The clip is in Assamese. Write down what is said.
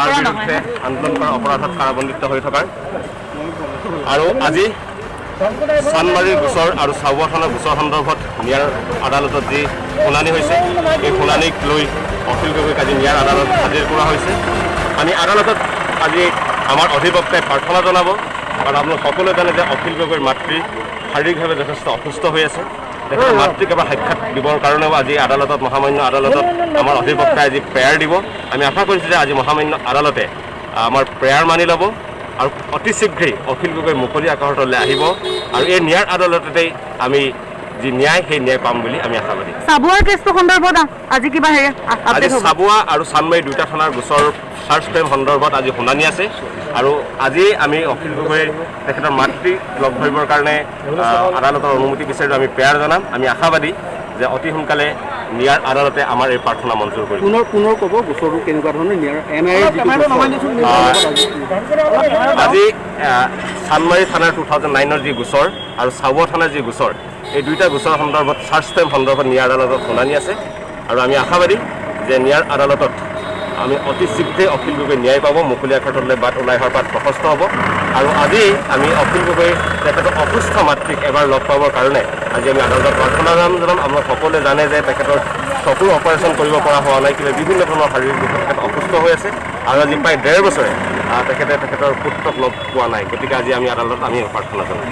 কাৰ কৰা বিৰুদ্ধে নহয়। আন্দোলন কৰাৰ অপৰাধত কাৰাবন্দিত হৈ থকাৰ আৰু আজি চানমাৰীৰ গোচৰ আৰু চাবুৱা থানাৰ গোচৰ সন্দৰ্ভত নিয়াৰ আদালতত যি শুনানি হৈছে, এই শুনানিক লৈ অখিল গগৈক আজি নিয়াৰ আদালতত হাজিৰ কৰা হৈছে। আমি আদালতত আজি আমাৰ অধিবক্তাই প্ৰাৰ্থনা জনাব, কাৰণ আপোনালোক সকলোৱে জানে যে অখিল গগৈৰ মাতৃ শাৰীৰিকভাৱে যথেষ্ট অসুস্থ হৈ আছে। তেখেতৰ মাতৃক এবাৰ সাক্ষাৎ দিবৰ কাৰণেও আজি আদালতত, মহামান্য আদালতত আমাৰ অধিবক্তাই আজি প্ৰেয়াৰ দিব। আমি আশা কৰিছোঁ যে আজি মহামান্য আদালতে আমাৰ প্ৰেয়াৰ মানি ল'ব আৰু অতি শীঘ্ৰেই অখিল গগৈ মুকলি আকাশৰ তললৈ আহিব আৰু এই ন্যায়ৰ আদালততেই আমি যি ন্যায়, সেই ন্যায় পাম বুলি আমি আশাবাদী। চাবুৱাৰ কেছটো সন্দৰ্ভত আজি কিবা হেৰি আজি আপডেট হ'ব? চাবুৱা আৰু চানমাৰী দুটা থানাৰ গোচৰ চাৰ্জ ফ্ৰেম সন্দৰ্ভত আজি শুনানি আছে আৰু আজি আমি অখিল গগৈৰ তেখেতৰ মাতৃক লগ ধৰিবৰ কাৰণে আদালতৰ অনুমতি বিচাৰি আমি প্ৰেয়াৰ জনাম। আমি আশাবাদী যে অতি সোনকালে ন্যায়ৰ আদালতে আমাৰ এই প্ৰাৰ্থনা মঞ্জুৰ কৰিব। পুনৰ পুনৰ ক'ব, গোচৰটো কেনেকুৱা ধৰণৰ, এন আই এ? আজি চানমাৰী থানাৰ 2009ৰ যি গোচৰ আৰু চাবুৱা থানাৰ যি গোচৰ, এই দুইটা গোচৰ সন্দৰ্ভত চাৰ্জ ফ্ৰেম সন্দৰ্ভত ন্যায় আদালতত শুনানি আছে আৰু আমি আশাবাদী যে ন্যায়ৰ আদালতত আমি অতি শীঘ্ৰেই অখিল গগৈ ন্যায় পাব, মুকলি আকাশলৈ বাট ওলাই অহাৰ বাট প্ৰশস্ত হ'ব। আৰু আজি আমি অখিল গগৈ তেখেতৰ অসুস্থ মাতৃক এবাৰ লগ পাবৰ কাৰণে আজি আমি আদালতত প্ৰাৰ্থনা জনাম। আপোনালোক সকলোৱে জানে যে তেখেতৰ চকুৰ অপাৰেশ্যন কৰিব পৰা হোৱা নাই, কিবা বিভিন্ন ধৰণৰ শাৰীৰিক দুখত তেখেত অসুস্থ হৈ আছে আৰু আজি প্ৰায় 1.5 বছৰে তেখেতে তেখেতৰ পুত্ৰক লগ পোৱা নাই। গতিকে আজি আমি আদালতত আমি প্ৰাৰ্থনা জনাম।